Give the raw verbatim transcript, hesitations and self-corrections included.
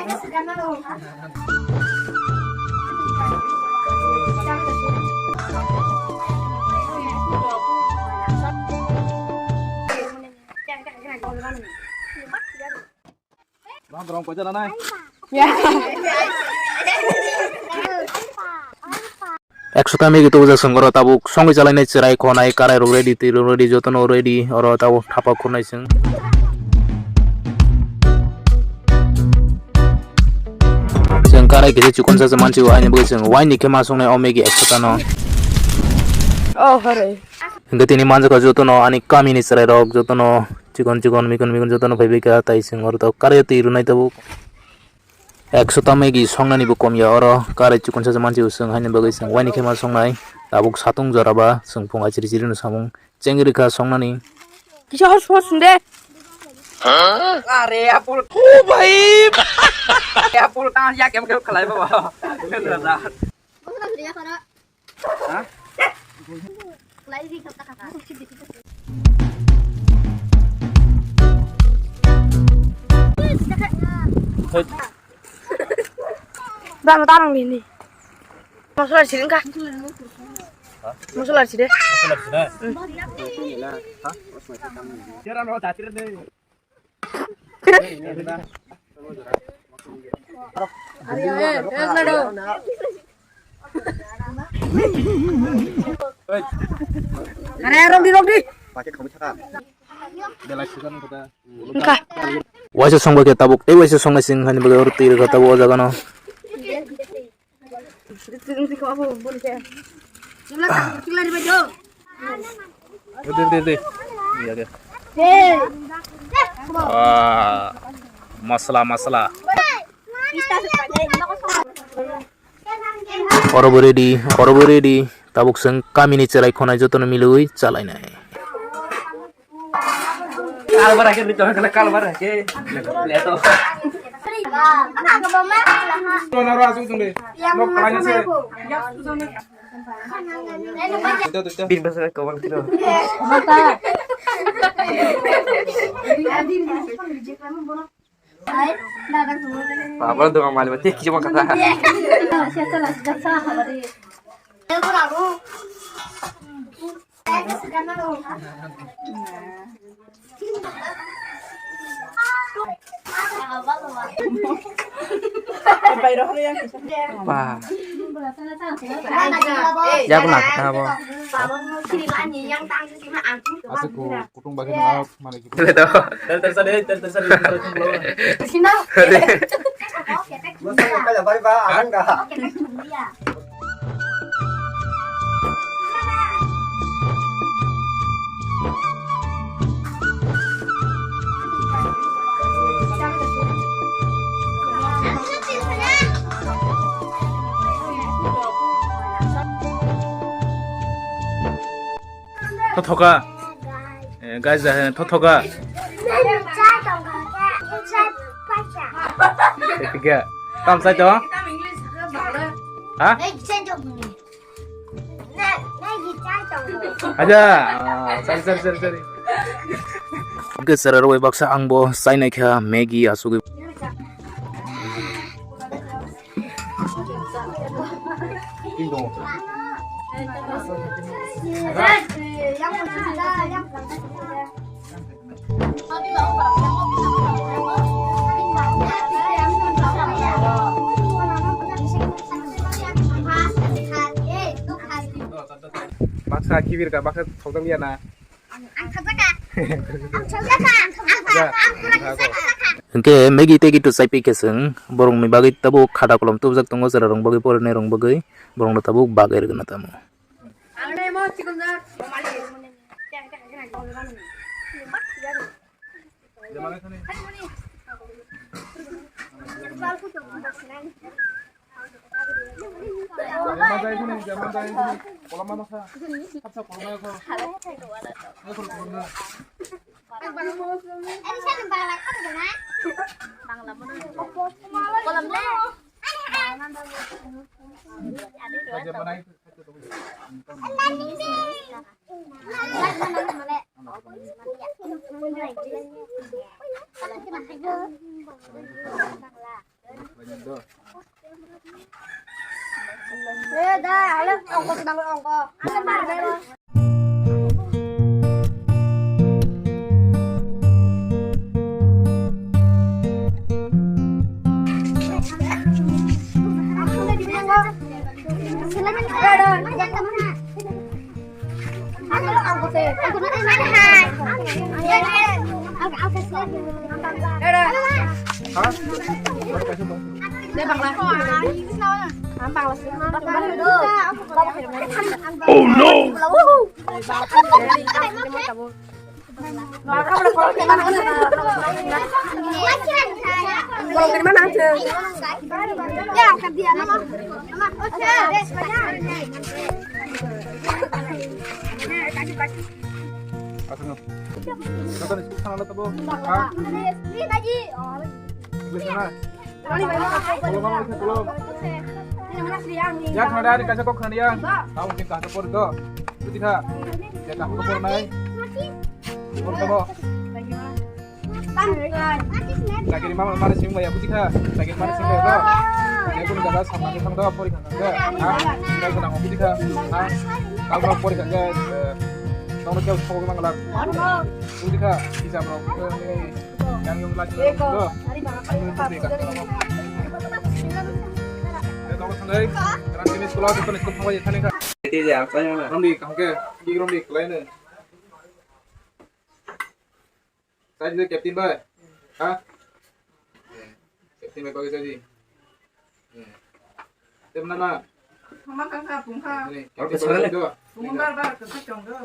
Ekso ta Maggie tubujak chwng oro tabuk songwi chalainai chwrai khonai karai rok ready twi rok ready jotono ready oro tabuk thapa khurnai chwng. Chwng karai kisa chikon sa mansi o aini bagwi chwng waini khe ma songnai o Maggie ekso ta no. Oh, hore. Hwnkhe tini manjak kha jotono ani kamini chwrai rok jotono chikon chikon mikon mikon jotono phaibai kha tai chwng oro tabuk karai twi rwnai tabuk. Ekso ta Maggie songnani bo kom ya oro, karai chikon sa mansi o chwng haini bagwi chwng waini khe ma songnai. Tabuk satung jora ba chwng phung achiri chiri no samung chengri kha songnani. Kisa hor hor sung de. Are apple. O bhai. Apple ta ya kem kem khalai ba. Ba mo tarong ni ni. Masala sini ka. Masala sini. Are, rok di, rok di. Waisa songba khe tabuk, tei waisa songnai sing hani bagwi oro twi rwkha tabuk o jaga no. Dil, dil, dil. Iya, iya. Ah, masala, masala. Oro bo ready, oro bo ready. Tabuk chwng kamini chwrai khonai jotono milwi chalainai. Kalbar ke nito kena kalbar ke. Leto. Bin bahasa kawang kilo. Papa tu ngamali mati kisi makan. Ba. Yak nak kata bo. Asa ku kutung bagi na mana gitu. Tel tel sari, tel tel sari. Bye bye, arang dah. Thothoka. Eh, guys, eh, thothoka. Tiga. Tam sai to? Ha? Aja. Ah, sorry, sorry, sorry, sorry. Oke, sir, aro baksa ang bo sai nai kha Maggie asugwi. Baksa kibir ka, baksa thokdam ya na. Hwnkhe Maggie tei Gitu chaipi khe chwng borokni bagwi tabuk khata kolom tubujak tongo, chwrairokni bagwi, porinairokni bagwi, borokno tabuk bagwi rwgwna tamo. Eh, da, ale ongko sedang ongko. Ada mar bero. Oh no! Asal no. Joto ni sana lo tabo. Ha? English na. Tolong, tolong, tolong. Ya, khana dari kaisa kok khana ya. Tahu ni kaisa por do. Buji kha. Ya, kaisa por nai. Por tabo. Lagi mama mari sing ya, buji kha. Lagi mari sing ya. Ya, pun jaga sama kita do, por kha. Ha? Kita kena buji kha. Ha? Kalau por kha. Tahu ni kau sok mangala. Buji kha. Bisa bro. Yang yung lagi. Ayo, tunggu, tunggu, tunggu. Ya, tunggu, tunggu. Sekarang sini sekolah, kita sekolah sama aja, sana, Kak. Jadi, ya, apa yang mana? Romdi, kamu ke, di Romdi, lainnya. Saya juga captain, Bay. Hah? Captain, Bay, bagus aja. Tim mana? Mama kan kapung ha. Ini, captain, bagus aja. Mama bar bar ke kacang tu.